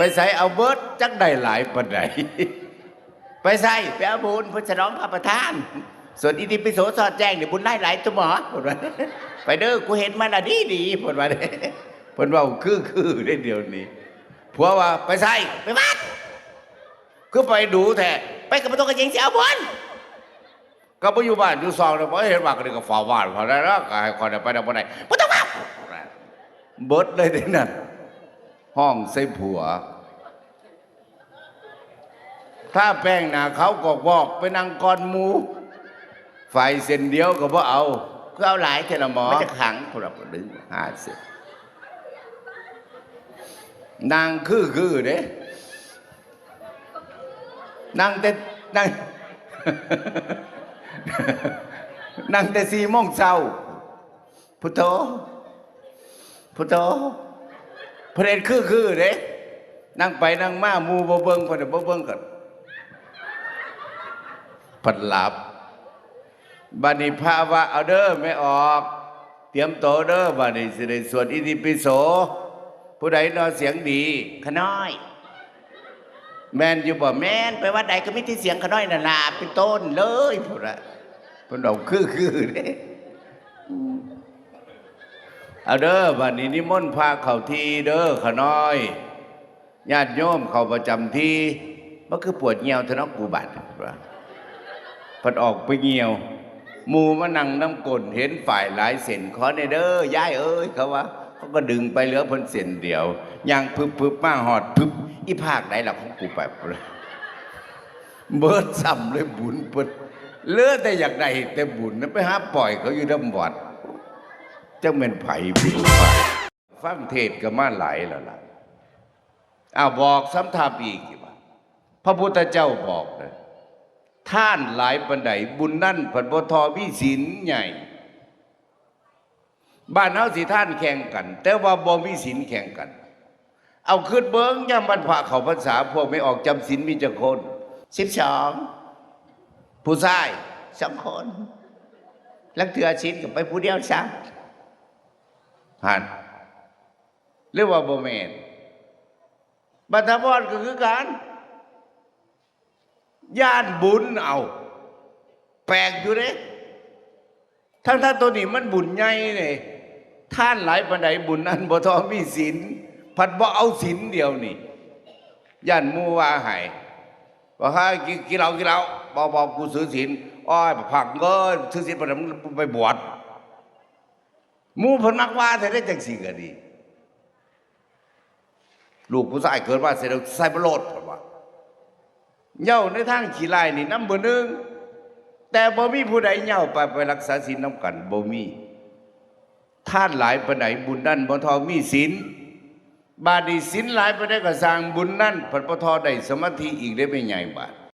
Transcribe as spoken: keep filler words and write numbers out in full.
ไปไสเอาเบิด จักได้หลายปานใด ไปไส ไปเอาบุญ เพิ่นฉลองพระประธาน สวดอิติปิโสสอดแจ้งนี่บุญหลายๆ ตัวหมอ เพิ่นว่า ไปเด้อ กูเห็นมาละดีๆ เพิ่นว่า เพิ่นเว้าคือๆ เด้เดี๋ยวนี้ ผัวว่า ไปไส ไปวัด คือไปดูแท้ ไปกับพระตกกระเจงสิเอาบุญ ก็บ่อยู่บ้านอยู่ซองเลย บ่เห็นว่าก็เลยก็เฝ้าบ้านเฝ้าได้แล้ว ก็ให้ข้อยได้ไปได้บ่ได้ บ่ต้องเว้า เบิดเลยเด้นั่น ฮ้องใส่ผัว ทาแป้งหน้าขาวกอกๆ ไปนั่งก่อนหมู่ ไฟเส้นเดียวก็บ่เอา คือเอาหลายแท้ละหมอ มันจะขัง พวกเราก็ดึงหาเสร็จ นั่งคือๆ เด้ นั่งแต่ นั่ง นั่งแต่สี่โมงเช้า พุทโธ พุทโธ เพิ่นเฮ็ดคือๆ เด้ นั่งไปนั่งมา หมู่บ่เบิ่ง เพิ่นบ่เบิ่งก็ เพิ่นหลับ บัดนี้พระว่า เอาเด้อ แม่ออก เตรียมโตเด้อ บัดนี้สิได้สวดอิติปิโส ผู้ใดนอเสียงดี ข้าน้อย แม่นอยู่บ่ แม่น ไปวัดใดก็มีแต่เสียงข้าน้อยนั่นล่ะ เป็นต้นเลย พุ้นละ เพิ่นเอาคือๆ เด้ เอาเด้อ บัดนี้นิมนต์พระเข้าที่เด้อ ข้าน้อย ญาติโยมเข้าประจำที่ มันคือปวดเยี่ยวแท้เนาะกูบาด ว่า เพิ่นออกไปเยี่ยว หมู่มานั่งนำก้น เห็นฝ่ายหลายเส้น ขอแน่เด้อ ยายเอ้ย เขาว่า เขาก็ดึงไป เหลือเพิ่นเส้นเดียว ย่างพึบๆ มาฮอด พึบ อีภาคใดล่ะของกูไป เบิดซ้ำเลยบุญเพิ่น เหลือแต่อยากได้แต่บุญนะ ไปหาปล่อยเขาอยู่นำวัด จักแม่นไผบุญ ฟังเทศน์ก็มาหลายแล้วล่ะ อ้าว บอกซ้ำทับอีกว่า พระพุทธเจ้าบอกนะ ทานหลายปานใด บุญนั่นผัดบ่ทอมีศีลใหญ่ บ้านเฮาสิทานแข่งกัน แต่ว่าบ่มีศีลแข่งกัน เอาคิดเบิ่ง ยามวันพระเข้าพรรษา พวกแม่ออกจำศีลมีจักคน สิบสอง ผู้ชาย สองคน ลางเทื่อศีลก็ไปผู้เดียวซะ หั่น หรือว่าบ่แม่น บัดถาวรก็คือกัน ย่านบุญเอา แปลกอยู่เด้ ทั้งๆ ตัวนี้มันบุญใหญ่เด้ ทานหลายปานใดบุญนั้นบ่ทอมีศีล ผัดบ่เอาศีลเดียวนี่ ย่านหมู่ว่าให้ ว่า "เฮ้ย กิน กินเหล้า กินเหล้า บ่ บ่ กูถือศีล โอ้ย พระเอ้ย ถือศีลปานนั้น มึงไปบวช" หมู่เพิ่นมักว่าแท้เด้ จังซี่ก็ดี ลูกผู้ชายเกิดมาเสร็จแล้วใส่บ่โลด เพิ่นว่า เหย้าในทางขี้ร้ายนี่นำเบอร์หนึ่ง แต่บ่มีผู้ใดเหย้าไป ไปรักษาศีลนำกัน บ่มี ทานหลายปานใด บุญนั้นบ่ทอมีศีล บาดนี้ศีลหลายปานใดก็ซ่าง บุญนั้นผัดบ่ทอได้สมาธิอีกเด้ แม่ใหญ่บาด